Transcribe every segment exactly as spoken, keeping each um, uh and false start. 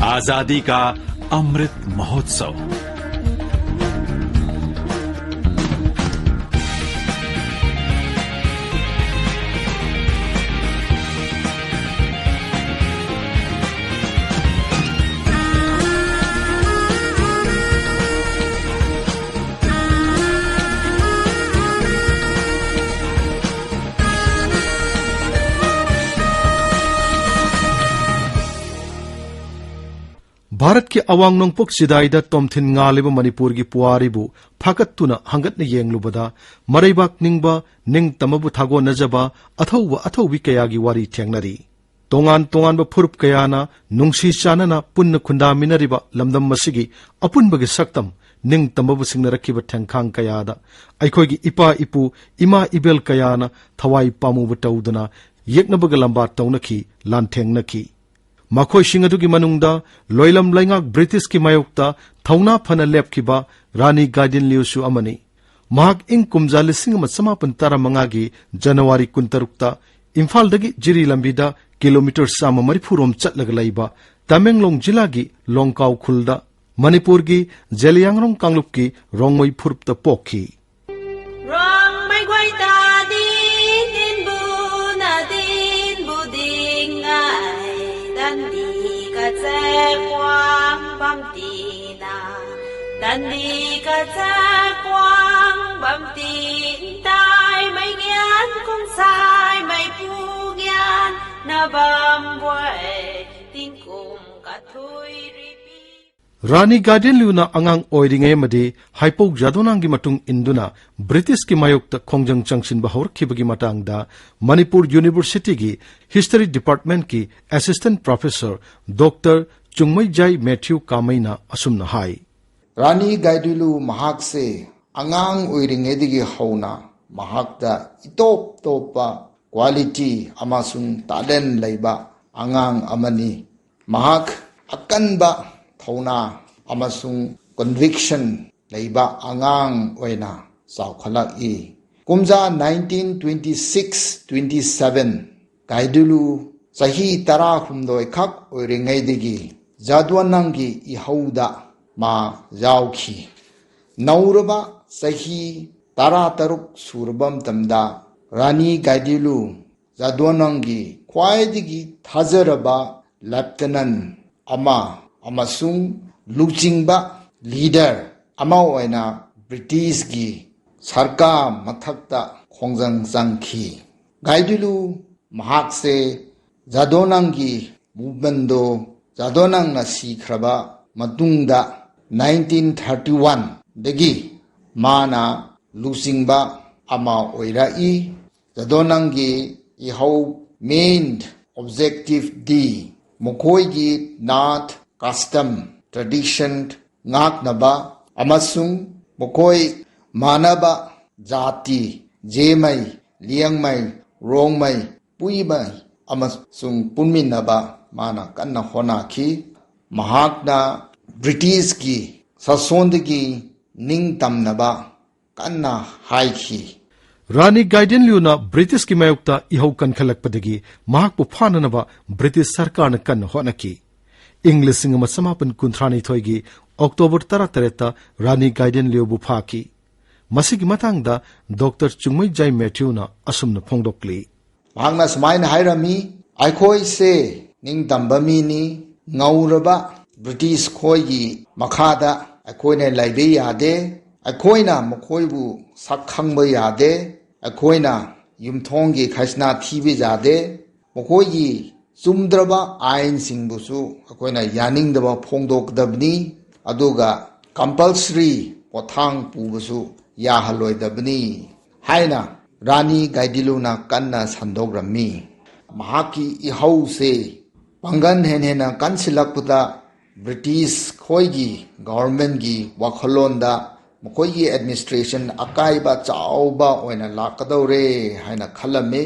आजादी का अमृत महोत्सव। ꯚꯥꯔꯠꯀꯤ ꯑꯋꯥꯡ ꯅꯣꯡꯄꯣꯛ ꯆꯤꯗꯥꯏꯗ ꯇꯣꯝꯊꯤꯟ ꯉꯥꯜꯂꯤꯕ ꯃꯅꯤꯄꯨꯔꯒꯤ ꯄꯨꯋꯥꯔꯤꯕꯨ ꯐꯥꯒꯠꯇꯨꯅ ꯍꯪꯒꯠꯅ ꯌꯦꯡꯂꯨꯕꯗ, ꯃꯔꯩꯕꯥꯛ ꯅꯤꯡꯕ, ꯅꯤꯡꯇꯝꯕꯕꯨ ꯊꯥꯒꯣꯟꯅꯖꯕ, ꯑꯊꯧꯕ ꯑꯊꯧꯕꯤ ꯀꯌꯥꯒꯤ ꯋꯥꯔꯤ ꯊꯦꯡꯅꯔꯤ꯫ ꯇꯣꯉꯥꯟ ꯇꯣꯉꯥꯟꯕ ꯐꯨꯔꯨꯞ ꯀꯌꯥꯅ ꯅꯨꯡꯁꯤ ꯆꯥꯟꯅꯅ ꯄꯨꯟꯅ ꯈꯨꯟꯗꯥꯃꯤꯟꯅꯔꯤꯕ ꯂꯝꯗꯝ ꯑꯁꯤꯒꯤ ꯑꯄꯨꯟꯕꯒꯤ ꯁꯛꯇꯝ, ꯅꯤꯡꯇꯝꯕꯕꯨ ꯁꯤꯡꯅꯔꯛꯈꯤꯕ ꯊꯦꯡꯈꯥꯡ ꯀꯌꯥꯗ ꯑꯩꯈꯣꯏꯒꯤ ꯏꯄꯥ ꯏꯄꯨ, ꯏꯃꯥ ꯏꯕꯦꯜ ꯀꯌꯥꯅ ꯊꯋꯥꯏ ꯄꯥꯝꯃꯨꯕ ꯇꯧꯗꯨꯅ ꯌꯦꯛꯅꯕꯒ ꯂꯝꯕꯥ ꯇꯧꯅꯈꯤ, ꯂꯥꯟꯊꯦꯡꯅꯈꯤ꯫ ꯃꯈꯣꯏꯁꯤꯡ ꯑꯗꯨꯒꯤ ꯃꯅꯨꯡꯗ ꯂꯣꯏꯂꯝ ꯂꯩꯉꯥꯛ ꯕ꯭ꯔꯤꯇꯤꯁꯀꯤ ꯃꯥꯌꯣꯛꯇ ꯊꯧꯅꯥ ꯐꯅ ꯂꯦꯞꯈꯤꯕ ꯔꯥꯅꯤ ꯒꯥꯏꯗꯤꯟꯂꯤꯎꯁꯨ ꯑꯃꯅꯤ꯫ ꯃꯍꯥꯛ ꯏꯪ ꯀꯨꯝꯖꯥ ꯂꯤꯁꯤꯡ ꯑꯃ ꯆꯃꯥꯄꯟ ꯇꯔꯥꯃꯉꯥꯒꯤ ꯖꯅꯋꯥꯔꯤ ꯀꯨꯟꯇꯔꯨꯛꯇ ꯏꯝꯐꯥꯜꯗꯒꯤ ꯖꯤꯔꯤ ꯂꯝꯕꯤꯗ ꯀꯤꯂꯣꯃꯤꯇꯔ ꯆꯥꯝꯃ ꯃꯔꯤꯐꯨ ꯔꯣꯝ ꯆꯠꯂꯒ ꯂꯩꯕ ꯇꯃꯦꯡꯂꯣꯡ ꯖꯤꯂꯥꯒꯤ ꯂꯣꯡꯀꯥꯎ ꯈꯨꯜꯗ ꯃꯅꯤꯄꯨꯔꯒꯤ ꯖꯦꯂꯤꯌꯥꯡꯔꯣꯡ ꯀꯥꯡꯂꯨꯞꯀꯤ ꯔꯣꯡꯃꯩ ꯐꯨꯔꯨꯞꯇ ꯄꯣꯛꯈꯤ꯫ ꯔꯣꯡꯃꯩ ꯒ꯭ꯋꯥꯏꯇꯥꯗꯤ ꯇꯤꯟꯕꯨꯅ ꯇꯤꯟꯕꯨ ꯗꯤꯡꯉꯥꯏ, ꯗꯟꯗꯤ ꯀꯆꯦꯛ ꯋꯥꯡꯕꯝ ꯇꯤꯅ, ꯗꯟꯗꯤ ꯀꯆꯦꯛ ꯋꯥꯡꯕꯝ ꯇꯤꯟ ꯇꯥꯏ, ꯃꯩ ꯒ꯭ꯌꯥꯟ ꯈꯣꯡꯁꯥꯏ ꯃꯩ ꯄꯨ ꯒ꯭ꯌꯥꯟ ꯅꯕꯝ ꯕꯣꯏ, ꯇꯤꯡꯀꯨꯝ ꯀꯊꯨꯏ ꯔꯤꯄꯤ꯫ ꯔꯥꯅꯤ ꯒꯥꯏꯗꯤꯟꯂꯤꯎꯅ ꯑꯉꯥꯡ ꯑꯣꯏꯔꯤꯉꯩ ꯑꯃꯗꯤ ꯍꯥꯏꯄꯧ ꯖꯥꯗꯣꯅꯥꯡꯒꯤ ꯃꯇꯨꯡ ꯏꯟꯗꯨꯅ ꯕ꯭ꯔꯤꯇꯤꯁꯀꯤ ꯃꯥꯌꯣꯛꯇ ꯈꯣꯡꯖꯪ ꯆꯪꯁꯤꯟꯕ ꯍꯧꯔꯛꯈꯤꯕꯒꯤ ꯃꯇꯥꯡꯗ ꯃꯅꯤꯄꯨꯔ ꯌꯨꯅꯤꯚꯔꯁꯤꯇꯤꯒꯤ ꯍꯤꯁꯇꯔꯤ ꯗꯤꯄꯥꯔꯠꯃꯦꯟꯠꯀꯤ assistant professor doctor Chungmeijai Mathew ꯀꯥꯃꯩꯅ ꯑꯁꯨꯝꯅ ꯍꯥꯏ꯫ ꯔꯥꯅꯤ ꯒꯥꯏꯗꯤꯟꯂꯤꯎ ꯃꯍꯥꯛꯁꯦ ꯑꯉꯥꯡ ꯑꯣꯏꯔꯤꯉꯩꯗꯒꯤ ꯍꯧꯅ ꯃꯍꯥꯛꯇ ꯏꯇꯣꯞ ꯇꯣꯞꯄ ꯀ꯭ꯋꯥꯂꯤꯇꯤ ꯑꯃꯁꯨꯡ ꯇꯦꯂꯦꯟꯠ ꯂꯩꯕ ꯑꯉꯥꯡ ꯑꯃꯅꯤ꯫ ꯃꯍꯥꯛ ꯑꯀꯟꯕ ꯊꯧꯅꯥ ꯑꯃꯁꯨꯡ ꯀꯟꯚꯤꯛꯁꯟ ꯂꯩꯕ ꯑꯉꯥꯡ ꯑꯣꯏꯅ ꯆꯥꯎꯈꯠꯂꯛꯏ꯫ ꯀꯨꯝꯖꯥ nineteen twenty six twenty seven, Gaidinliu ꯆꯍꯤ ꯇꯔꯥꯍꯨꯝꯗꯣꯏ ꯈꯛ ꯑꯣꯏꯔꯤꯉꯩꯗꯒꯤ ꯖꯥꯗꯣꯅꯪꯒꯤ ꯏꯍꯧꯗ ꯃꯥ ꯌꯥꯎꯈꯤ꯫ ꯅꯧꯔꯕ ꯆꯍꯤ ꯇꯔꯥꯇꯔꯨꯛ ꯁꯨꯔꯕ ꯃꯇꯝꯗ ꯔꯥꯅꯤ ꯒꯥꯏꯗꯤꯂꯨ ꯖꯥꯗꯣꯅꯪꯒꯤ ꯈ꯭ꯋꯥꯏꯗꯒꯤ ꯊꯥꯖꯔꯕ ꯂꯦꯐꯇꯤꯅꯦꯟ ꯑꯃ ꯑꯃꯁꯨꯡ ꯂꯨꯆꯤꯡꯕ ꯂꯤꯗꯔ ꯑꯃ ꯑꯣꯏꯅ ꯕ꯭ꯔꯤꯇꯤꯁꯀꯤ ꯁꯔꯀꯥꯔ ꯃꯊꯛꯇ ꯈꯣꯡꯖꯪ ꯆꯪꯈꯤ꯫ ꯒꯥꯏꯗꯤꯂꯨ ꯃꯍꯥꯛꯁꯦ ꯖꯥꯗꯣꯅꯪꯒꯤ ꯃꯨꯚꯃꯦꯟꯗꯣ ꯖꯥꯗꯣꯅꯪꯅ ꯁꯤꯈ꯭ꯔꯕ ꯃꯇꯨꯡꯗ ꯅꯥꯏꯟꯇꯤꯟ ꯊꯥꯔꯇꯤ ꯋꯥꯟꯗꯒꯤ ꯃꯥꯅ ꯂꯨꯆꯤꯡꯕ ꯑꯃ ꯑꯣꯏꯔꯛꯏ꯫ ꯖꯥꯗꯣꯅꯪꯒꯤ ꯏꯍꯧ ꯃꯦꯟ ꯑꯣꯕꯖꯦꯛꯇꯤꯚꯗꯤ ꯃꯈꯣꯏꯒꯤ ꯅꯥꯠ, ꯀꯁꯇꯝ, ꯇ꯭ꯔꯦꯗꯤꯁꯟ ꯉꯥꯛꯅꯕ ꯑꯃꯁꯨꯡ ꯃꯈꯣꯏ ꯃꯥꯟꯅꯕ ꯖꯥꯇꯤ, ꯖꯦꯃꯩ, ꯂꯤꯌꯥꯡꯃꯩ, ꯔꯣꯡꯃꯩ, ꯄꯨꯏꯃꯩ ꯑꯃꯁꯨꯡ ꯄꯨꯟꯃꯤꯟꯅꯕ ꯃꯥꯅ ꯀꯟꯅ ꯍꯣꯠꯅꯈꯤ꯫ ꯃꯍꯥꯛꯅ ꯕ꯭ꯔꯤꯇꯤꯁꯀꯤ ꯁꯥꯁꯣꯟꯗꯒꯤ ꯅꯤꯡꯇꯝꯅꯕ ꯀꯟꯅ ꯍꯥꯏꯈꯤ꯫ ꯔꯥꯅꯤ ꯒꯥꯏꯗꯤꯟꯂ꯭ꯌꯨꯅ ꯕ꯭ꯔꯤꯇꯤꯁꯀꯤ ꯃꯥꯌꯣꯛꯇ ꯏꯍꯧ ꯀꯟꯈꯠꯂꯛꯄꯗꯒꯤ ꯃꯍꯥꯛꯄꯨ ꯐꯥꯅꯅꯕ ꯕ꯭ꯔꯤꯇꯤꯁ ꯁꯔꯀꯥꯔꯅ ꯀꯟꯅ ꯍꯣꯠꯅꯈꯤ꯫ ꯏꯪ ꯂꯤꯁꯤꯡ ꯑꯃ ꯆꯃꯥꯄꯟ ꯀꯨꯟꯊ꯭ꯔꯥꯅꯤꯊꯣꯏꯒꯤ ꯑꯣꯛꯇꯣꯕꯔ ꯇꯔꯥꯇꯔꯦꯠꯇ ꯔꯥꯅꯤ ꯒꯥꯏꯗꯤꯟꯂ꯭ꯌꯨꯕꯨ ꯐꯥꯈꯤ꯫ ꯃꯁꯤꯒꯤ ꯃꯇꯥꯡꯗ ꯗꯣꯛꯇꯔ ꯆꯨꯡꯃꯩꯖꯥꯏ ꯃꯦꯊ꯭ꯌꯨꯅ ꯑꯁꯨꯝꯅ ꯐꯣꯡꯗꯣꯛꯂꯤ꯫ ꯃꯍꯥꯛꯅ ꯁꯨꯃꯥꯏꯅ ꯍꯥꯏꯔꯝꯃꯤ, "ꯑꯩꯈꯣꯏꯁꯦ ꯅꯤꯡꯇꯝꯕ ꯃꯤꯅꯤ, ꯉꯧꯔꯕ ꯕ꯭ꯔꯤꯇꯤꯁ ꯈꯣꯏꯒꯤ ꯃꯈꯥꯗ ꯑꯩꯈꯣꯏꯅ ꯂꯩꯕ ꯌꯥꯗꯦ, ꯑꯩꯈꯣꯏꯅ ꯃꯈꯣꯏꯕꯨ ꯁꯛ ꯈꯪꯕ ꯌꯥꯗꯦ, ꯑꯩꯈꯣꯏꯅ ꯌꯨꯝꯊꯣꯡꯒꯤ ꯈꯖꯅꯥ ꯊꯤꯕ ꯌꯥꯗꯦ, ꯃꯈꯣꯏꯒꯤ ꯆꯨꯝꯗ꯭ꯔꯕ ꯑꯥꯏꯟꯁꯤꯡꯕꯨꯁꯨ ꯑꯩꯈꯣꯏꯅ ꯌꯥꯅꯤꯡꯗꯕ ꯐꯣꯡꯗꯣꯛꯀꯗꯕꯅꯤ, ꯑꯗꯨꯒ ꯀꯝꯄꯜꯁꯔꯤ ꯄꯣꯠꯊꯥꯡ ꯄꯨꯕꯁꯨ ꯌꯥꯍꯜꯂꯣꯏꯗꯕꯅꯤ" ꯍꯥꯏꯅ ꯔꯥꯅꯤ ꯒꯥꯏꯗꯤꯂꯨꯅ ꯀꯟꯅ ꯁꯟꯗꯣꯛꯂꯝꯃꯤ꯫ ꯃꯍꯥꯛꯀꯤ ꯏꯍꯧꯁꯦ ꯄꯥꯡꯒꯜ ꯍꯦꯟꯅ ꯍꯦꯟꯅ ꯀꯟꯁꯤꯜꯂꯛꯄꯗ ꯕ꯭ꯔꯤꯇꯤꯁ ꯈꯣꯏꯒꯤ ꯒꯣꯚꯔꯟꯃꯦꯟꯒꯤ ꯋꯥꯈꯜꯂꯣꯟꯗ ꯃꯈꯣꯏꯒꯤ ꯑꯦꯗꯃꯤꯅꯤꯁꯇ꯭ꯔꯦꯁꯟ ꯑꯀꯥꯏꯕ ꯆꯥꯎꯕ ꯑꯣꯏꯅ ꯂꯥꯛꯀꯗꯧꯔꯦ ꯍꯥꯏꯅ ꯈꯜꯂꯝꯃꯤ꯫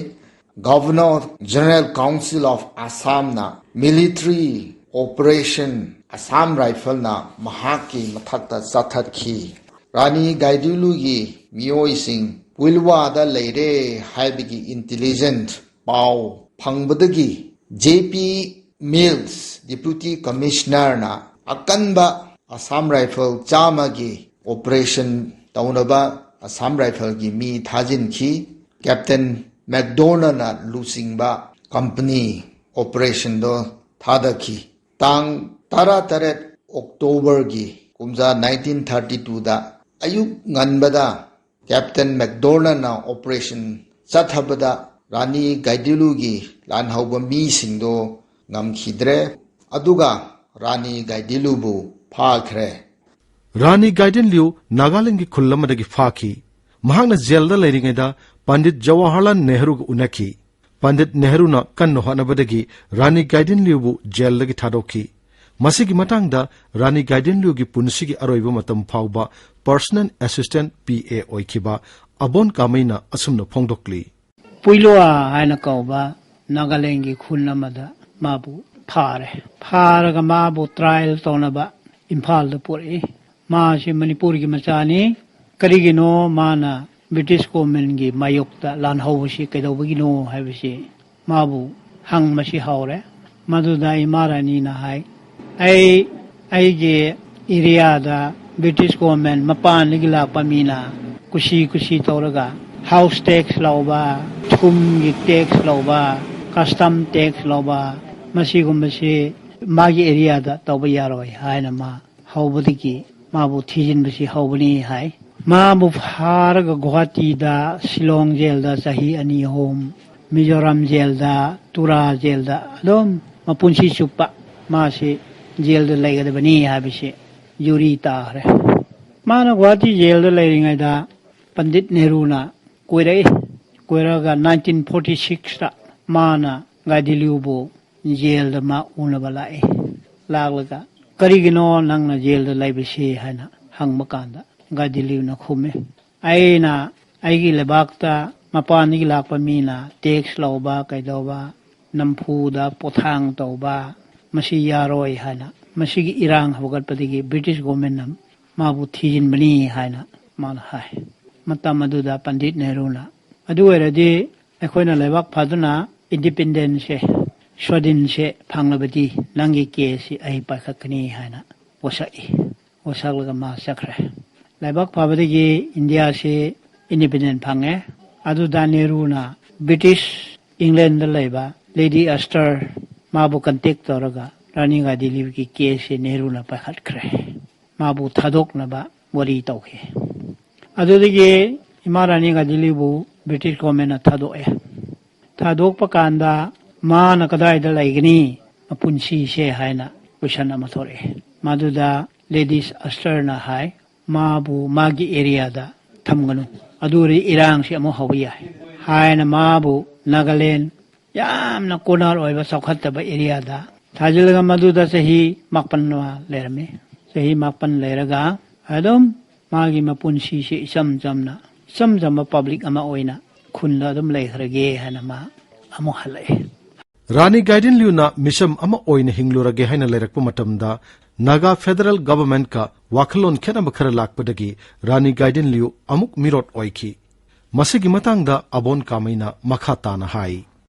ꯒꯣꯚꯔꯅꯔ ꯖꯦꯅꯔꯦꯜ ꯀꯥꯎꯟꯁꯤꯜ ꯑꯣꯐ ꯑꯁꯥꯝꯅ ꯃꯤꯂꯤꯇꯔꯤ ꯑꯣꯄꯔꯦꯁꯟ ꯑꯁꯥꯝ ꯔꯥꯏꯐꯜꯅ ꯃꯍꯥꯛꯀꯤ ꯃꯊꯛꯇ ꯆꯠꯊꯠꯈꯤ꯫ ꯔꯥꯅꯤ ꯒꯥꯏꯗꯤꯂꯨꯒꯤ ꯃꯤꯑꯣꯏꯁꯤꯡ ꯄꯨꯏꯜꯋꯥꯗ ꯂꯩꯔꯦ ꯍꯥꯏꯕꯒꯤ ꯏꯟꯇꯦꯂꯤꯖꯦꯟꯁ ꯄꯥꯎ ꯐꯪꯕꯗꯒꯤ ꯖꯦ ꯄꯤ ꯃꯤꯜꯁ, ꯗꯤꯄ꯭ꯌꯨꯇꯤ ꯀꯃꯤꯁꯅꯔꯅ ꯑꯀꯟꯕ ꯑꯁꯥꯝ ꯔꯥꯏꯐꯜ ꯆꯥꯝꯃꯒꯤ ꯑꯣꯄꯔꯦꯁꯟ ꯇꯧꯅꯕ ꯑꯁꯥꯝ ꯔꯥꯏꯐꯜꯒꯤ ꯃꯤ ꯊꯥꯖꯤꯟꯈꯤ꯫ ꯀꯦꯞꯇꯦꯟ ꯃꯦꯛꯗꯣꯅꯜꯅ ꯂꯨꯆꯤꯡꯕ ꯀꯝꯄꯅꯤ ꯑꯣꯄꯔꯦꯁꯟꯗꯣ ꯊꯥꯗꯈꯤ꯫ ꯇꯥꯡ ꯇꯔꯥꯇꯔꯦꯠ ꯑꯣꯛꯇꯣꯕꯔꯒꯤ ꯀꯨꯝꯖꯥ ꯅꯥꯏꯟꯇꯤꯟ ꯊꯥꯔꯇꯤ ꯇꯨꯗ ꯑꯌꯨꯛ ꯉꯟꯕꯗ ꯀꯦꯞꯇꯦꯟ ꯃꯦꯛꯗꯣꯅꯜꯅ ꯑꯣꯄꯔꯦꯁꯟ ꯆꯠꯊꯕꯗ ꯔꯥꯅꯤ ꯒꯥꯏꯗꯤꯂꯨꯒꯤ ꯂꯥꯟꯍꯧꯕ ꯃꯤꯁꯤꯡꯗꯣ ꯉꯝꯈꯤꯗ꯭ꯔꯦ, ꯑꯗꯨꯒ ꯔꯥꯅꯤ ꯒꯥꯏꯗꯤꯂꯨꯕꯨ ꯐꯥꯈ꯭ꯔꯦ꯫ ꯔꯥꯅꯤ ꯒꯥꯏꯗꯤꯟꯂꯤꯌꯨ ꯅꯥꯒꯥꯂꯦꯟꯒꯤ ꯈꯨꯜ ꯑꯃꯗꯒꯤ ꯐꯥꯈꯤ꯫ ꯃꯍꯥꯛꯅ ꯖꯦꯜꯗ ꯂꯩꯔꯤꯉꯩꯗ ꯄꯟꯗꯤꯠ ꯖꯋꯥꯍꯔꯂꯥꯜ ꯅꯦꯍꯔꯨꯒ ꯎꯅꯈꯤ꯫ ꯄꯟꯗꯤꯠ ꯅꯦꯍꯔꯨꯅ ꯀꯟꯅ ꯍꯣꯠꯅꯕꯗꯒꯤ ꯔꯥꯅꯤ ꯒꯥꯏꯗꯤꯟꯂꯤꯌꯨꯕꯨ ꯖꯦꯜꯗꯒꯤ ꯊꯥꯗꯣꯛꯈꯤ꯫ ꯃꯁꯤꯒꯤ ꯃꯇꯥꯡꯗ ꯔꯥꯅꯤ ꯒꯥꯏꯗꯤꯟꯂꯤꯌꯨꯒꯤ ꯄꯨꯟꯁꯤꯒꯤ ꯑꯔꯣꯏꯕ ꯃꯇꯝ ꯐꯥꯎꯕ ꯄꯔꯁꯅꯦꯜ ꯑꯦꯁꯤꯁꯇꯦꯟꯠ, ꯄꯤ ꯑꯦ, ꯑꯣꯏꯈꯤꯕ ꯑꯕꯣꯟ ꯀꯥꯃꯩꯅ ꯑꯁꯨꯝꯅ ꯐꯣꯡꯗꯣꯛꯂꯤ꯫ ꯄꯨꯏꯂꯨꯋꯥ ꯍꯥꯏꯅ ꯀꯧꯕ ꯅꯥꯒꯥꯂꯦꯟꯒꯤ ꯈꯨꯟ ꯑꯃꯗ ꯃꯥꯕꯨ ꯐꯥꯔꯦ꯫ ꯐꯥꯔꯒ ꯃꯥꯕꯨ ꯇ꯭ꯔꯥꯏꯜ ꯇꯧꯅꯕ ꯏꯝꯐꯥꯜꯗ ꯄꯨꯔꯛꯏ꯫ ꯃꯥꯁꯤ ꯃꯅꯤꯄꯨꯔꯒꯤ ꯃꯆꯥꯅꯤ꯫ ꯀꯔꯤꯒꯤꯅꯣ ꯃꯥꯅ ꯕ꯭ꯔꯤꯇꯤꯁ ꯒꯣꯔꯃꯦꯟꯒꯤ ꯃꯥꯌꯣꯛꯇ ꯂꯥꯟꯍꯧꯕꯁꯤ ꯀꯩꯗꯧꯕꯒꯤꯅꯣ ꯍꯥꯏꯕꯁꯤ ꯃꯥꯕꯨ ꯍꯪꯕꯁꯤ ꯍꯧꯔꯦ꯫ ꯃꯗꯨꯗ ꯏꯃꯥ ꯔꯥꯅꯤꯅ ꯍꯥꯏ, ꯑꯩ ꯑꯩꯒꯤ ꯑꯦꯔꯤꯌꯥꯗ ꯕ꯭ꯔꯤꯇꯤꯁ ꯒꯣꯔꯃꯦꯟ ꯃꯄꯥꯟꯗꯒꯤ ꯂꯥꯛꯄ ꯃꯤꯅ ꯀꯨꯁꯤ ꯀꯨꯁꯤ ꯇꯧꯔꯒ ꯍꯥꯎꯁ ꯇꯦꯛꯁ ꯂꯧꯕ, ꯊꯨꯝꯒꯤ ꯇꯦꯛꯁ ꯂꯧꯕ, ꯀꯁꯇꯝ ꯇꯦꯛꯁ ꯂꯧꯕ, ꯃꯁꯤꯒꯨꯝꯕꯁꯤ ꯃꯥꯒꯤ ꯑꯦꯔꯤꯌꯥꯗ ꯇꯧꯕ ꯌꯥꯔꯣꯏ ꯍꯥꯏꯅ ꯃꯥ ꯍꯧꯕꯗꯒꯤ ꯃꯥꯕꯨ ꯊꯤꯖꯤꯟꯕꯁꯤ ꯍꯧꯕꯅꯤ ꯍꯥꯏ꯫ ꯃꯥꯕꯨ ꯐꯥꯔꯒ ꯒꯨꯋꯥꯍꯥꯇꯤꯗ, ꯁꯤꯂꯣꯡ ꯖꯦꯜꯗ ꯆꯍꯤ ꯑꯅꯤ ꯑꯍꯨꯝ, ꯃꯤꯖꯣꯔꯥꯝ ꯖꯦꯜꯗ, ꯇꯨꯔꯥ ꯖꯦꯜꯗ ꯑꯗꯨꯝ ꯃꯄꯨꯟꯁꯤ ꯆꯨꯞꯄ ꯃꯥꯁꯤ ꯖꯦꯜꯗ ꯂꯩꯒꯗꯕꯅꯤ ꯍꯥꯏꯕꯁꯤ ꯖꯨꯔꯤ ꯇꯥꯈ꯭ꯔꯦ꯫ ꯃꯥꯅ ꯒꯨꯋꯥꯍꯥꯇꯤ ꯖꯦꯜꯗ ꯂꯩꯔꯤꯉꯩꯗ ꯄꯟꯗꯤꯠ ꯅꯦꯍꯔꯨꯅ ꯀꯣꯏꯔꯛꯏ꯫ ꯀꯣꯏꯔꯛꯑꯒ ꯅꯥꯏꯟꯇꯤꯟ ꯐꯣꯔꯇꯤ ꯁꯤꯛꯁꯇ ꯃꯥꯅ ꯒꯥꯏꯗꯤꯂꯤꯌꯨꯕꯨ ꯖꯦꯜꯗ ꯃꯥ ꯎꯅꯕ ꯂꯥꯛꯏ꯫ ꯂꯥꯛꯂꯒ ꯀꯔꯤꯒꯤꯅꯣ ꯅꯪꯅ ꯖꯦꯜꯗ ꯂꯩꯕꯁꯤ ꯍꯥꯏꯅ ꯍꯪꯕ ꯀꯥꯟꯗ ꯒꯥꯏꯗꯤꯂꯤꯌꯨꯅ ꯈꯨꯝꯃꯤ, ꯑꯩꯅ ꯑꯩꯒꯤ ꯂꯩꯕꯥꯛꯇ ꯃꯄꯥꯟꯗꯒꯤ ꯂꯥꯛꯄ ꯃꯤꯅ ꯇꯦꯛꯁ ꯂꯧꯕ ꯀꯩꯗꯧꯕ, ꯅꯝꯐꯨꯗ ꯄꯣꯊꯥꯡ ꯇꯧꯕ, ꯃꯁꯤ ꯌꯥꯔꯣꯏ ꯍꯥꯏꯅ ꯃꯁꯤꯒꯤ ꯏꯔꯥꯡ ꯍꯧꯒꯠꯄꯗꯒꯤ ꯕ꯭ꯔꯤꯇꯤꯁ ꯒꯣꯔꯃꯦꯟꯅ ꯃꯥꯕꯨ ꯊꯤꯖꯤꯟꯕꯅꯤ ꯍꯥꯏꯅ ꯃꯥꯅ ꯍꯥꯏ꯫ ꯃꯇꯝ ꯑꯗꯨꯗ ꯄꯟꯗꯤꯠ ꯅꯦꯍꯔꯨꯅ ꯑꯗꯨ ꯑꯣꯏꯔꯗꯤ ꯑꯩꯈꯣꯏꯅ ꯂꯩꯕꯥꯛ ꯐꯥꯗꯨꯅ ꯏꯟꯗꯤꯄꯦꯟꯗꯦꯟꯁꯁꯦ ꯁ꯭ꯋꯥꯗꯤꯟꯁꯦ ꯐꯪꯂꯕꯗꯤ ꯅꯪꯒꯤ ꯀꯦꯁꯁꯤ ꯑꯩ ꯄꯥꯏꯈꯠꯀꯅꯤ ꯍꯥꯏꯅ ꯋꯥꯁꯛꯏ꯫ ꯋꯥꯁꯛꯂꯒ ꯃꯥ ꯆꯠꯈ꯭ꯔꯦ꯫ ꯂꯥꯏꯕꯛ ꯐꯕꯗꯒꯤ ꯏꯟꯗꯤꯌꯥꯁꯤ ꯏꯟꯗꯤꯄꯦꯟꯗꯦꯟ ꯐꯪꯉꯦ꯫ ꯑꯗꯨꯗ ꯅꯦꯍꯔꯨꯅ ꯕ꯭ꯔꯤꯇꯤꯁ ꯏꯪꯂꯦꯟꯗ ꯂꯩꯕ ꯂꯦꯗꯤ ꯑꯁꯇꯔ ꯃꯥꯕꯨ ꯀꯟꯇꯦꯛ ꯇꯧꯔꯒ ꯔꯥꯅꯤ ꯒꯥꯏꯗꯤꯟꯂꯤꯌꯨꯒꯤ ꯀꯦꯁꯁꯤ ꯅꯦꯍꯔꯨꯅ ꯄꯥꯏꯈꯠꯈ꯭ꯔꯦ꯫ ꯃꯥꯕꯨ ꯊꯥꯗꯣꯛꯅꯕ ꯋꯥꯔꯤ ꯇꯧꯈꯤ꯫ ꯑꯗꯨꯗꯒꯤ ꯏꯃꯥ ꯔꯥꯅꯤ ꯒꯥꯏꯗꯤꯟꯂꯤꯌꯨꯕꯨ ꯕ꯭ꯔꯤꯇꯤꯁ ꯒꯣꯔꯃꯦꯟꯅ ꯊꯥꯗꯣꯛꯑꯦ꯫ ꯊꯥꯗꯣꯛꯄ ꯀꯥꯟꯗ ꯃꯥꯅ ꯀꯗꯥꯏꯗ ꯂꯩꯒꯅꯤ ꯃꯄꯨꯟꯁꯤꯁꯦ ꯍꯥꯏꯅ ꯀꯣꯏꯁꯟ ꯑꯃ ꯊꯣꯔꯛꯑꯦ꯫ ꯃꯗꯨꯗ ꯂꯦꯗꯤꯁ ꯑꯁꯇꯔꯅ ꯍꯥꯏ, ꯃꯥꯕꯨ ꯃꯥꯒꯤ ꯑꯦꯔꯤꯌꯥꯗ ꯊꯝꯒꯅꯨ, ꯑꯗꯨ ꯑꯣꯏꯔꯗꯤ ꯏꯔꯥꯡꯁꯤ ꯑꯃꯨꯛ ꯍꯧꯕ ꯌꯥꯏ ꯍꯥꯏꯅ ꯃꯥꯕꯨ ꯅꯥꯒꯥꯂꯦꯟ ꯌꯥꯝꯅ ꯀꯣꯅꯔ ꯑꯣꯏꯕ ꯆꯥꯎꯈꯠꯇꯕ ꯑꯦꯔꯤꯌꯥꯗ ꯊꯥꯖꯤꯜꯂꯒ ꯃꯗꯨꯗ ꯆꯍꯤ ꯃꯥꯄꯟ ꯃꯥ ꯂꯩꯔꯝꯃꯤ꯫ ꯆꯍꯤ ꯃꯥꯄꯟ ꯂꯩꯔꯒ ꯑꯗꯨꯝ ꯃꯥꯒꯤ ꯃꯄꯨꯟꯁꯤꯁꯦ ꯏꯆꯝ ꯆꯝꯅ, ꯏꯆꯝ ꯆꯝꯕ ꯄꯕ꯭ꯂꯤꯛ ꯑꯃ ꯑꯣꯏꯅ ꯈꯨꯟꯗ ꯑꯗꯨꯝ ꯂꯩꯈ꯭ꯔꯒꯦ ꯍꯥꯏꯅ ꯃꯥ ꯑꯃꯨꯛ ꯍꯜꯂꯛꯑꯦ꯫ ꯔꯥꯅꯤ ꯒꯥꯏꯗꯤꯟꯂꯤꯌꯨꯅ ꯃꯤꯆꯝ ꯑꯃ ꯑꯣꯏꯅ ꯍꯤꯡꯂꯨꯔꯒꯦ ꯍꯥꯏꯅ ꯂꯩꯔꯛꯄ ꯃꯇꯝꯗ ꯅꯥꯒꯥ ꯐꯦꯗꯔꯦꯜ ꯒꯚꯔꯟꯃꯦꯟꯠꯀ ꯋꯥꯈꯜꯂꯣꯟ ꯈꯦꯠꯅꯕ ꯈꯔ ꯂꯥꯛꯄꯗꯒꯤ ꯔꯥꯅꯤ ꯒꯥꯏꯗꯤꯟꯂꯤꯌꯨ ꯑꯃꯨꯛ ꯃꯤꯔꯣꯠ ꯑꯣꯏꯈꯤ꯫ ꯃꯁꯤꯒꯤ ꯃꯇꯥꯡꯗ ꯑꯕꯣꯟ ꯀꯥꯃꯩꯅ ꯃꯈꯥ ꯇꯥꯅ ꯍꯥꯏ꯫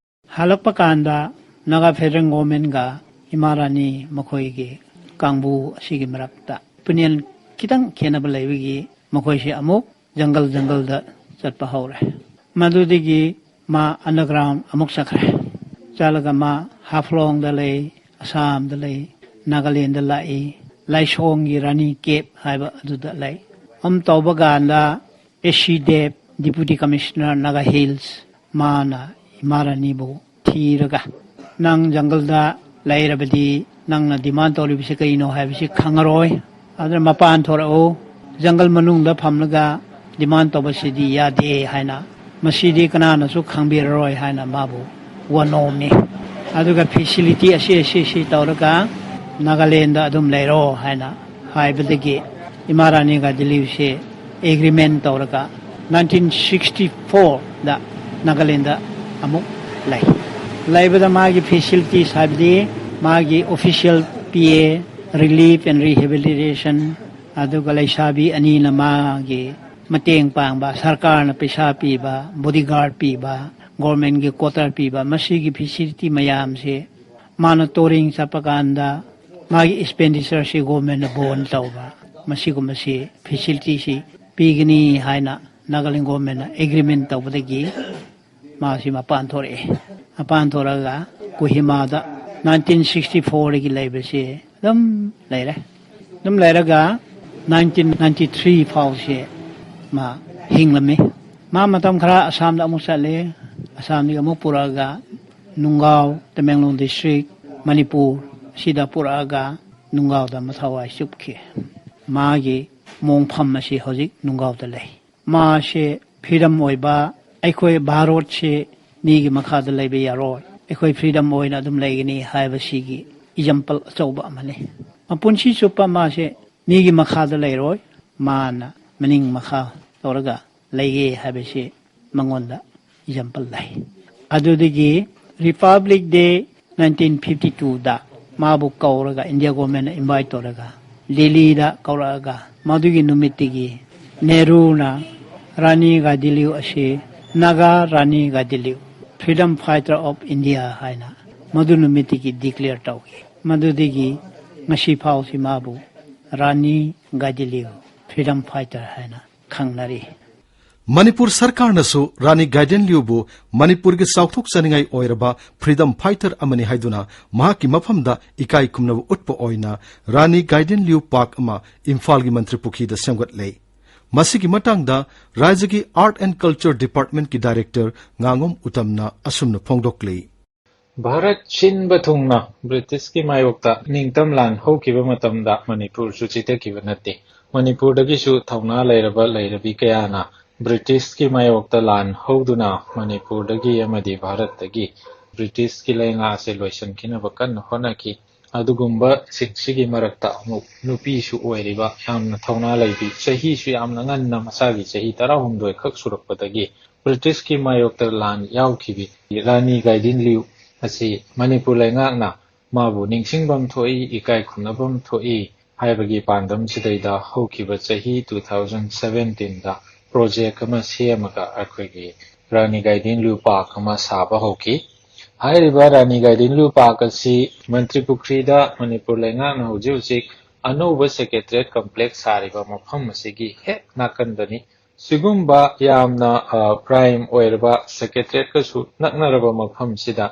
ꯍꯜꯂꯛꯄ ꯀꯥꯟꯗ ꯅꯥꯒꯥ ꯐꯦꯗꯔꯦꯜ ꯒꯣꯔꯃꯦꯟꯒ ꯏꯃꯥ ꯔꯥꯅꯤ ꯃꯈꯣꯏꯒꯤ ꯀꯥꯡꯕꯨ ꯑꯁꯤꯒꯤ ꯃꯔꯛꯇ ꯑꯣꯄꯤꯅꯤꯌꯟ ꯈꯤꯇꯪ ꯈꯦꯠꯅꯕ ꯂꯩꯕꯒꯤ ꯃꯈꯣꯏꯁꯦ ꯑꯃꯨꯛ ꯖꯪꯒꯜ ꯖꯪꯒꯜꯗ ꯆꯠꯄ ꯍꯧꯔꯦ꯫ ꯃꯗꯨꯗꯒꯤ ꯃꯥ ꯑꯟꯗꯔꯒ꯭ꯔꯥꯎꯟ ꯑꯃꯨꯛ ꯆꯠꯈ꯭ꯔꯦ꯫ ꯆꯠꯂꯒ ꯃꯥ ꯍꯥꯐꯂꯣꯡꯗ ꯂꯩ, ꯑꯁꯥꯝꯗ ꯂꯩ, ꯅꯥꯒꯥꯂꯦꯟꯗ ꯂꯥꯛꯏ, ꯂꯥꯏꯁꯣꯡꯒꯤ ꯔꯥꯅꯤ ꯀꯦꯞ ꯍꯥꯏꯕ ꯑꯗꯨꯗ ꯂꯩ꯫ ꯑꯝ ꯇꯧꯕ ꯀꯥꯟꯗ ꯑꯦꯁ ꯁꯤ ꯗꯦꯕ, ꯗꯤꯄꯨꯇꯤ ꯀꯃꯤꯁꯅꯔ ꯅꯥꯒꯥ ꯍꯤꯜꯁ, ꯃꯥꯅ ꯏꯃꯥ ꯔꯥꯅꯤꯕꯨ ꯊꯤꯔꯒ, "ꯅꯪ ꯖꯪꯒꯜꯗ ꯂꯩꯔꯕꯗꯤ ꯅꯪꯅ ꯗꯤꯃꯥꯟ ꯇꯧꯔꯤꯕꯁꯤ ꯀꯔꯤꯅꯣ ꯍꯥꯏꯕꯁꯤ ꯈꯪꯉꯔꯣꯏ꯫ ꯑꯗꯨꯅ ꯃꯄꯥꯟ ꯊꯣꯔꯛꯎ꯫ ꯖꯪꯒꯜ ꯃꯅꯨꯡꯗ ꯐꯝꯂꯒ ꯗꯤꯃꯥꯟ ꯇꯧꯕꯁꯤꯗꯤ ꯌꯥꯗꯦ" ꯍꯥꯏꯅ, "ꯃꯁꯤꯗꯤ ꯀꯅꯥꯅꯁꯨ ꯈꯪꯕꯤꯔꯔꯣꯏ" ꯍꯥꯏꯅ ꯃꯥꯕꯨ ꯋꯥꯅꯣꯝꯃꯤ꯫ ꯑꯗꯨꯒ ꯐꯦꯁꯤꯂꯤꯇꯤ ꯑꯁꯤ, ꯑꯁꯤ, ꯑꯁꯤ ꯇꯧꯔꯒ ꯅꯥꯒꯥꯂꯦꯟꯗ ꯑꯗꯨꯝ ꯂꯩꯔꯣ ꯍꯥꯏꯅ ꯍꯥꯏꯕꯗꯒꯤ ꯏꯃꯥ ꯔꯥꯅꯤ ꯒꯥꯏꯗꯤꯟꯂꯤꯌꯨꯁꯦ ꯑꯦꯒ꯭ꯔꯤꯃꯦꯟ ꯇꯧꯔꯒ ꯅꯥꯏꯟꯇꯤꯟ ꯁꯤꯛꯁꯇꯤ ꯐꯣꯔꯗ ꯅꯥꯒꯥꯂꯦꯟꯗ ꯑꯃꯨꯛ ꯂꯩ꯫ ꯂꯩꯕꯗ ꯃꯥꯒꯤ ꯐꯦꯁꯤꯂꯤꯇꯤꯁ ꯍꯥꯏꯕꯗꯤ ꯃꯥꯒꯤ official P A, relief and rehabilitation, ꯑꯗꯨꯒ ꯂꯩꯁꯥꯕꯤ ꯑꯅꯤꯅ ꯃꯥꯒꯤ ꯃꯇꯦꯡ ꯄꯥꯡꯕ, ꯁꯔꯀꯥꯔꯅ ꯄꯩꯁꯥ ꯄꯤꯕ, ꯕꯣꯗꯤꯒꯥꯔꯗ ꯄꯤꯕ, ꯒꯣꯔꯃꯦꯟꯒꯤ ꯀ꯭ꯋꯥꯇꯔ ꯄꯤꯕ, ꯃꯁꯤꯒꯤ ꯐꯦꯁꯤꯂꯤꯇꯤ ꯃꯌꯥꯝꯁꯦ ꯃꯥꯅ ꯇꯣꯔꯤꯡ ꯆꯠꯄ ꯀꯥꯟꯗ ꯃꯥꯒꯤ ꯑꯦꯛꯁꯄꯦꯟꯗꯤꯆꯔꯁꯤ ꯒꯣꯔꯃꯦꯟꯅ ꯕꯣꯟ ꯇꯧꯕ, ꯃꯁꯤꯒꯨꯝꯕꯁꯤ ꯐꯦꯁꯤꯂꯤꯇꯤꯁꯤ ꯄꯤꯒꯅꯤ ꯍꯥꯏꯅ ꯅꯥꯒꯥꯂꯦꯟ ꯒꯣꯔꯃꯦꯟꯅ ꯑꯦꯒ꯭ꯔꯤꯃꯦꯟ ꯇꯧꯕꯗꯒꯤ ꯃꯥꯁꯤ ꯃꯄꯥꯟ ꯊꯣꯔꯛꯑꯦ꯫ ꯃꯄꯥꯟ ꯊꯣꯔꯛꯑꯒ ꯀꯣꯍꯤꯃꯥꯗ ꯅꯥꯏꯟꯇꯤꯟ ꯁꯤꯛꯁꯇꯤ ꯐꯣꯔꯗꯒꯤ ꯂꯩꯕꯁꯤ ꯑꯗꯨꯝ ꯂꯩꯔꯦ꯫ ꯑꯗꯨꯝ ꯂꯩꯔꯒ ꯅꯥꯏꯟꯇꯤꯟ ꯅꯥꯏꯟꯇꯤ ꯊ꯭ꯔꯤ ꯐꯥꯎꯁꯦ ꯃꯥ ꯍꯤꯡꯂꯝꯃꯤ꯫ ꯃꯥ ꯃꯇꯝ ꯈꯔ ꯑꯁꯥꯝꯗ ꯑꯃꯨꯛ ꯆꯠꯂꯦ꯫ ꯑꯁꯥꯝꯗꯒꯤ ꯑꯃꯨꯛ ꯄꯨꯔꯛꯑꯒ ꯅꯨꯡꯒꯥꯎ, ꯇꯃꯦꯡꯂꯣꯡ ꯗꯤꯁꯇ꯭ꯔꯤꯛ, ꯃꯅꯤꯄꯨꯔ ꯑꯁꯤꯗ ꯄꯨꯔꯛꯑꯒ ꯅꯨꯡꯒꯥꯎꯗ ꯃꯊꯋꯥꯏ ꯆꯨꯞꯈꯤ꯫ ꯃꯥꯒꯤ ꯃꯣꯡꯐꯝ ꯑꯁꯤ ꯍꯧꯖꯤꯛ ꯅꯨꯡꯒꯥꯎꯗ ꯂꯩ꯫ ꯃꯥꯁꯦ ꯐ꯭ꯔꯤꯗꯝ ꯑꯣꯏꯕ, ꯑꯩꯈꯣꯏ ꯚꯥꯔꯠꯁꯦ ꯃꯤꯒꯤ ꯃꯈꯥꯗ ꯂꯩꯕ ꯌꯥꯔꯣꯏ, ꯑꯩꯈꯣꯏ ꯐ꯭ꯔꯤꯗꯝ ꯑꯣꯏꯅ ꯑꯗꯨꯝ ꯂꯩꯒꯅꯤ ꯍꯥꯏꯕꯁꯤꯒꯤ ꯑꯦꯛꯖꯥꯝꯄꯜ ꯑꯆꯧꯕ ꯑꯃꯅꯤ꯫ ꯃꯄꯨꯟꯁꯤ ꯆꯨꯞꯄ ꯃꯥꯁꯦ ꯃꯤꯒꯤ ꯃꯈꯥꯗ ꯂꯩꯔꯣꯏ, ꯃꯥꯅ ꯃꯅꯤꯡ ꯃꯈꯥ ꯇꯧꯔꯒ ꯂꯩꯒꯦ ꯍꯥꯏꯕꯁꯤ ꯃꯉꯣꯟꯗ ꯑꯦꯛꯖꯥꯝꯄꯜ ꯂꯩ꯫ ꯑꯗꯨꯗꯒꯤ ꯔꯤꯄꯕ꯭ꯂꯤꯛ ꯗꯦ ꯅꯥꯏꯟꯇꯤꯟ ꯐꯤꯐꯇꯤ ꯇꯨꯗ ꯃꯥꯕꯨ ꯀꯧꯔꯒ, ꯏꯟꯗꯤꯌꯥ ꯒꯣꯔꯃꯦꯟꯅ ꯏꯟꯚꯥꯏꯠ ꯇꯧꯔꯒ ꯗꯦꯜꯂꯤꯗ ꯀꯧꯔꯛꯑꯒ, ꯃꯗꯨꯒꯤ ꯅꯨꯃꯤꯠꯇꯒꯤ ꯅꯦꯍꯔꯨꯅ ꯔꯥꯅꯤ ꯒꯥꯏꯗꯤꯟꯂꯤꯌꯨ ꯑꯁꯤ ꯅꯥꯒꯥ ꯔꯥꯅꯤ ꯒꯥꯏꯗꯤꯟꯂꯤꯌꯨ, Freedom Fighter of India ꯍꯥꯏꯅ ꯃꯗꯨ ꯅꯨꯃꯤꯠꯇꯒꯤ ꯗꯤꯀ꯭ꯂꯦꯌꯔ ꯇꯧꯈꯤ꯫ ꯃꯗꯨꯗꯒꯤ ꯉꯁꯤ ꯐꯥꯎꯁꯤ ꯃꯥꯕꯨ ꯔꯥꯅꯤ ꯒꯥꯏꯗꯤꯟꯂꯤꯌꯨ, Freedom Fighter ꯍꯥꯏꯅ ꯈꯪꯅꯔꯤ꯫ ꯃꯅꯤꯄꯨꯔ ꯁꯔꯀꯥꯔꯅꯁꯨ ꯔꯥꯅꯤ ꯒꯥꯏꯗꯤꯟꯂꯤꯌꯨꯕꯨ ꯃꯅꯤꯄꯨꯔꯒꯤ ꯆꯥꯎꯊꯣꯛꯆꯅꯤꯡꯉꯥꯏ ꯑꯣꯏꯔꯕ ꯐ꯭ꯔꯤꯗꯝ ꯐꯥꯏꯇꯔ ꯑꯃꯅꯤ ꯍꯥꯏꯗꯨꯅ ꯃꯍꯥꯛꯀꯤ ꯃꯐꯝꯗ ꯏꯀꯥꯏ ꯈꯨꯝꯅꯕ ꯎꯠꯄ ꯑꯣꯏꯅ ꯔꯥꯅꯤ ꯒꯥꯏꯗꯤꯟꯂꯤꯌꯨ ꯄꯥꯔꯛ ꯑꯃ ꯏꯝꯐꯥꯜꯒꯤ ꯃꯟꯇ꯭ꯔꯤ ꯄꯨꯈ꯭ꯔꯤꯗ ꯁꯦꯝꯒꯠꯂꯦ꯫ ꯃꯁꯤꯒꯤ ꯃꯇꯥꯡꯗ ꯔꯥꯖ꯭ꯌꯒꯤ Art and Culture Department ꯀꯤ Director ꯉꯥꯉꯣꯝ ꯎꯇꯝꯅ ꯑꯁꯨꯝꯅ ꯐꯣꯡꯗꯣꯛꯂꯤ꯫ ꯚꯥꯔꯠ ꯁꯤꯟꯕ ꯊꯨꯡꯅ ꯕ꯭ꯔꯤꯇꯤꯁꯀꯤ ꯃꯥꯌꯣꯛꯇ ꯅꯤꯡꯇꯝ ꯂꯥꯟ ꯍꯧꯈꯤꯕ ꯃꯇꯝꯗ ꯃꯅꯤꯄꯨꯔꯁꯨ ꯆꯤꯊꯈꯤꯕ ꯅꯠꯇꯦ꯫ ꯃꯅꯤꯄꯨꯔꯗꯒꯤꯁꯨ ꯊꯧꯅꯥ ꯂꯩꯔꯕ ꯂꯩꯔꯕꯤ ꯀꯌꯥꯅ ꯕ꯭ꯔꯤꯇꯤꯁꯀꯤ ꯃꯥꯌꯣꯛꯇ ꯂꯥꯟ ꯍꯧꯗꯨꯅ ꯃꯅꯤꯄꯨꯔꯗꯒꯤ ꯑꯃꯗꯤ ꯚꯥꯔꯠꯇꯒꯤ ꯕ꯭ꯔꯤꯇꯤꯁꯀꯤ ꯂꯩꯉꯥꯛ ꯑꯁꯦ ꯂꯣꯏꯁꯤꯟꯈꯤꯅꯕ ꯀꯟꯅ ꯍꯣꯠꯅꯈꯤ꯫ ꯑꯗꯨꯒꯨꯝꯕꯁꯤꯡꯁꯤꯒꯤ ꯃꯔꯛꯇ ꯑꯃꯨꯛ ꯅꯨꯄꯤꯁꯨ ꯑꯣꯏꯔꯤꯕ ꯌꯥꯝꯅ ꯊꯧꯅꯥ ꯂꯩꯕꯤ, ꯆꯍꯤꯁꯨ ꯌꯥꯝꯅ ꯉꯟꯅ, ꯃꯁꯥꯒꯤ ꯆꯍꯤ ꯇꯔꯥꯍꯨꯝꯗꯣꯏ ꯈꯛ ꯁꯨꯔꯛꯄꯗꯒꯤ ꯕ꯭ꯔꯤꯇꯤꯁꯀꯤ ꯃꯥꯌꯣꯛꯇ ꯂꯥꯟ ꯌꯥꯎꯈꯤꯕꯤ ꯔꯥꯅꯤ ꯒꯥꯏꯗꯤꯟꯂꯤꯌꯨ ꯑꯁꯤ ꯃꯅꯤꯄꯨꯔ ꯂꯩꯉꯥꯛꯅ ꯃꯥꯕꯨ ꯅꯤꯡꯁꯤꯡꯐꯝ ꯊꯣꯛꯏ, ꯏꯀꯥꯏ ꯈꯨꯝꯅꯐꯝ ꯊꯣꯛꯏ ꯍꯥꯏꯕꯒꯤ ꯄꯥꯟꯗꯝ ꯁꯤꯗꯩꯗ ꯍꯧꯈꯤꯕ ꯆꯍꯤ two thousand seventeen ꯗ project ꯑꯃ ꯁꯦꯝꯃꯒ ꯑꯩꯈꯣꯏꯒꯤ ꯔꯥꯅꯤ ꯒꯥꯏꯗꯤꯟꯂꯨ ꯄꯥꯔꯛ ꯑꯃ ꯁꯥꯕ ꯍꯧꯈꯤ꯫ ꯍꯥꯏꯔꯤꯕ ꯔꯥꯅꯤ ꯒꯥꯏꯗꯤꯟꯂꯨ ꯄꯥꯔꯛ ꯑꯁꯤ ꯃꯟꯇ꯭ꯔꯤ ꯄꯨꯈ꯭ꯔꯤꯗ ꯃꯅꯤꯄꯨꯔ ꯂꯩꯉꯥꯛꯅ ꯍꯧꯖꯤꯛ ꯍꯧꯖꯤꯛ ꯑꯅꯧꯕ ꯁꯦꯀ꯭ꯔꯦꯇꯔꯤꯌꯦꯠ ꯀꯝꯄ꯭ꯂꯦꯛꯁ ꯁꯥꯔꯤꯕ ꯃꯐꯝ ꯑꯁꯤꯒꯤ ꯍꯦꯛ ꯅꯥꯀꯟꯗꯅꯤ꯫ ꯁꯤꯒꯨꯝꯕ ꯌꯥꯝꯅ, ꯑ, ꯄ꯭ꯔꯥꯏꯝ ꯑꯣꯏꯔꯕ ꯁꯦꯀ꯭ꯔꯦꯇꯔꯤꯌꯦꯠꯀꯁꯨ ꯅꯛꯅꯔꯕ ꯃꯐꯝꯁꯤꯗ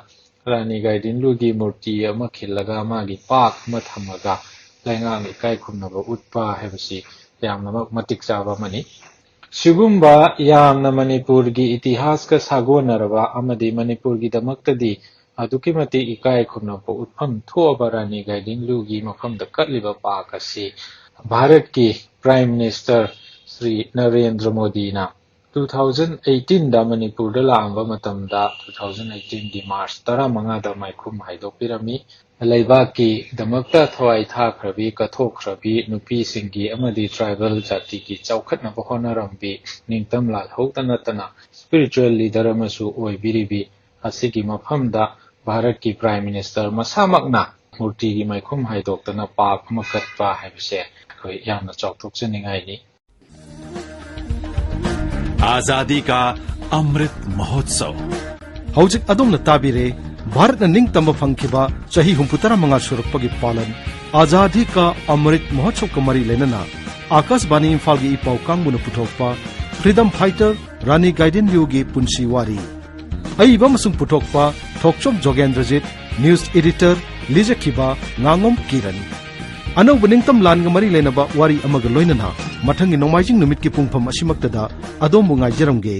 ꯔꯥꯅꯤ ꯒꯥꯏꯗꯤꯟꯂꯨꯒꯤ ꯃꯨꯔꯇꯤ ꯑꯃ ꯈꯤꯜꯂꯒ ꯃꯥꯒꯤ ꯄꯥꯔꯛ ꯑꯃ ꯊꯝꯃꯒ ꯂꯩꯉꯥꯛꯅ ꯏꯀꯥꯏ ꯈꯨꯝꯅꯕ ꯎꯠꯄ ꯍꯥꯏꯕꯁꯤ ꯌꯥꯝꯅꯃꯛ ꯃꯇꯤꯛ ꯆꯥꯕ ꯑꯃꯅꯤ꯫ ꯁꯤꯒꯨꯝꯕ ꯌꯥꯝꯅ ꯃꯅꯤꯄꯨꯔꯒꯤ ꯏꯇꯤꯍꯥꯁꯀ ꯁꯥꯒꯣꯟꯅꯔꯕ ꯑꯃꯗꯤ ꯃꯅꯤꯄꯨꯔꯒꯤꯗꯃꯛꯇꯗꯤ ꯑꯗꯨꯛꯀꯤ ꯃꯇꯤꯛ ꯏꯀꯥꯏ ꯈꯨꯝꯅꯕ ꯎꯠꯐꯝ ꯊꯣꯛꯑꯕ ꯔꯥꯅꯤ ꯒꯥꯏꯗꯤꯟꯂꯨꯒꯤ ꯃꯐꯝꯗ ꯀꯠꯂꯤꯕ ꯄꯥꯔꯛ ꯑꯁꯤ ꯚꯥꯔꯠꯀꯤ ꯄ꯭ꯔꯥꯏꯝ ꯃꯤꯅꯤꯁꯇꯔ ꯁ꯭ꯔꯤ ꯅꯔꯦꯟꯗ꯭ꯔ ꯃꯣꯗꯤꯅ two thousand eighteen ꯗ ꯃꯅꯤꯄꯨꯔꯗ ꯂꯥꯛꯑꯝꯕ ꯃꯇꯝꯗ two thousand eighteen ꯒꯤ ꯃꯥꯔꯆ ꯇꯔꯥꯃꯉꯥꯗ ꯃꯥꯏꯈꯨꯝ ꯍꯥꯏꯗꯣꯛꯄꯤꯔꯝꯃꯤ꯫ ꯂꯩꯕꯥꯛꯀꯤꯗꯃꯛꯇ ꯊꯋꯥꯏ ꯊꯥꯈ꯭ꯔꯕꯤ, ꯀꯠꯊꯣꯛꯈ꯭ꯔꯕꯤ ꯅꯨꯄꯤꯁꯤꯡꯒꯤ ꯑꯃꯗꯤ ꯇ꯭ꯔꯥꯏꯕꯦꯜ ꯖꯥꯇꯤꯒꯤ ꯆꯥꯎꯈꯠꯅꯕ ꯍꯣꯠꯅꯔꯝꯕꯤ, ꯅꯤꯡꯇꯝ ꯂꯥꯜꯍꯧꯗ ꯅꯠꯇꯅ ꯁ꯭ꯄꯤꯔꯤꯆꯨꯋꯦꯜ ꯂꯤꯗꯔ ꯑꯃꯁꯨ ꯑꯣꯏꯕꯤꯔꯤꯕꯤ ꯑꯁꯤꯒꯤ ꯃꯐꯝꯗ ꯚꯥꯔꯠꯀꯤ ꯄ꯭ꯔꯥꯏꯝ ꯃꯤꯅꯤꯁꯇꯔ ꯃꯁꯥꯃꯛꯅ ꯃꯨꯔꯇꯤꯒꯤ ꯃꯥꯏꯈꯨꯝ ꯍꯥꯏꯗꯣꯛꯇꯅ ꯄꯥꯔꯛ ꯑꯃ ꯀꯠꯄ ꯍꯥꯏꯕꯁꯦ ꯑꯩꯈꯣꯏ ꯌꯥꯝꯅ ꯆꯥꯎꯊꯣꯛꯆꯅꯤꯡꯉꯥꯏꯅꯤ꯫ आजादी का अमृत महोत्सव। ꯍꯧꯖꯤꯛ ꯑꯗꯣꯝꯅ ꯇꯥꯕꯤꯔꯦ ꯚꯥꯔꯠꯅ ꯅꯤꯡꯇꯝꯕ ꯐꯪꯈꯤꯕ ꯆꯍꯤ ꯍꯨꯝꯐꯨ ꯇꯔꯥ ꯃꯉꯥ ꯁꯨꯔꯛꯄꯒꯤ ꯄꯥꯂꯟ ꯑꯥꯖꯥꯗꯤ ꯀꯥ ꯑꯃ꯭ꯔꯤꯠ ꯃꯍꯣꯠꯁꯕꯀ ꯃꯔꯤ ꯂꯩꯅꯅ ꯑꯥꯀꯥꯁꯕꯥꯅꯤ ꯏꯝꯐꯥꯜꯒꯤ ꯏ ꯄꯥꯎ ꯀꯥꯡꯕꯨꯅ ꯄꯨꯊꯣꯛꯄ ꯐ꯭ꯔꯤꯗꯝ ꯐꯥꯏꯇꯔ ꯔꯥꯅꯤ ꯒꯥꯏꯗꯤꯟꯂꯤꯌꯨꯒꯤ ꯄꯨꯟꯁꯤ ꯋꯥꯔꯤ꯫ ꯑꯏꯕ ꯑꯃꯁꯨꯡ ꯄꯨꯊꯣꯛꯄ ꯊꯣꯛꯆꯣꯝ ꯖꯣꯒꯦꯟꯗ꯭ꯔꯖꯤꯠ, ꯅ꯭ꯌꯨꯁ ꯏꯗꯤꯇꯔ ꯂꯤꯖꯈꯤꯕ ꯉꯥꯉꯣꯝ ꯀꯤꯔꯟ꯫ ꯑꯅꯧꯕ ꯅꯤꯡꯇꯝ ꯂꯥꯟꯒ ꯃꯔꯤ ꯂꯩꯅꯕ ꯋꯥꯔꯤ ꯑꯃꯒ ꯂꯣꯏꯅꯅ ꯃꯊꯪꯒꯤ ꯅꯣꯡꯃꯥꯏꯖꯤꯡ ꯅꯨꯃꯤꯠꯀꯤ ꯄꯨꯡꯐꯝ ꯑꯁꯤꯃꯛꯇꯗ ꯑꯗꯣꯝꯕꯨ ꯉꯥꯏꯖꯔꯝꯒꯦ꯫